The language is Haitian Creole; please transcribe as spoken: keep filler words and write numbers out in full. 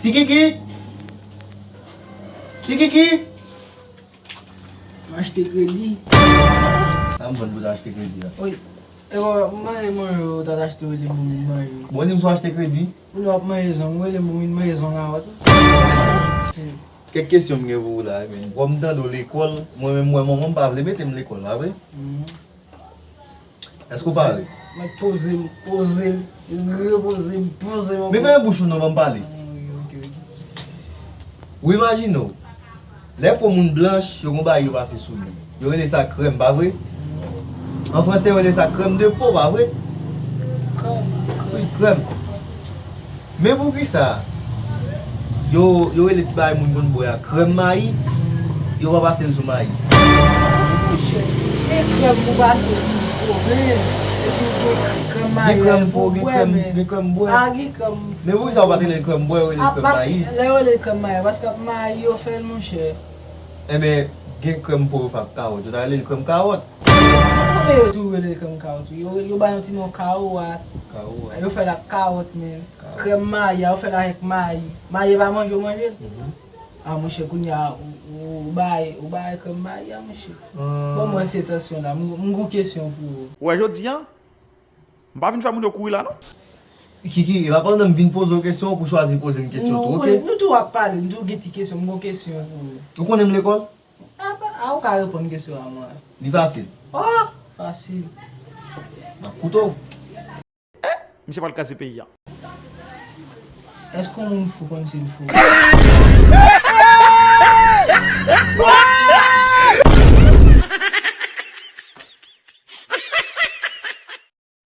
Ti Kiki! Ti Kiki! M achte kredi. Sa m vann pou w ta achte kredi a? Wi. E bon, mwen manje, ou ta achte, ou rele m pou m manje. Bon, di m si w achte kredi. Ou w ap manje zong, ou rele m pou m manje zong a wòt. Kèk kesyon m gen pou ou la, men. Bon, m tande w lekòl, mwen menm, mwen, manman m pa vle mete m lekòl, pa vre? Mhm. Èske w pare? Mwen poze m, poze m, repoze m, poze m. Men fèmen bouch ou non, ban m pale. Wi, ok, ok. Ou imajine w, lè po moun blanch, yo gon bagay yo pase sou li. Yo rele sa krèm, pa vre? An franse, yo rele sa krèm de po, pa vre? Krèm, wi, krèm. Men poukisa yo, yo rele ti bagay moun konn bwè a krèm mayi, yo pa pase l sou mayi? Monchè, gen krèm pou pase sou po, men, epi gen krèm mayi pou bwè, men. Gen krèm pou, gen krèm, gen krèm bwè. A, gen krèm. Men poukisa yo pa te rele l krèm bwè, yo rele l krèm mayi? Lè yo rele l krèm mayi, paske ap mayi yo fè l, monchè. Enben, gen krèm po yo fè ak kawòt, yo ta rele l krèm kawòt. Konbyen yo tou rele krèm kawòt tou? Yo, yo ba yon ti non kawo a. Kawo a. Yo fè l ak kawòt, men. Kawo. Krèm mayi a, yo fè l avèk mayi. Mayi e pa manje, yo manje l? Mhm. A, monchè, kounye a, ou, ou, ou bay, ou bay krèm mayi a, monchè. Ah. Bon, mwen se tansyon la, m, m gon kesyon pou ou. Ou wè jodi a, m pa vin fè moun yo kouri la, non. Kiki, e pa pandan m vin poze w kesyon, ou pou chwazi poze m kesyon tou, oke? Nou tou ap pale, nou tou gen ti kesyon, m gon kesyon pou ou. Ou konnen m lekòl? A, pa, a, ou ka reponn kesyon an mwen. Li fasil. Oh, fasil. M ap koute w. Misye pral kraze peyi a. Èske yon moun fou konn si l fou?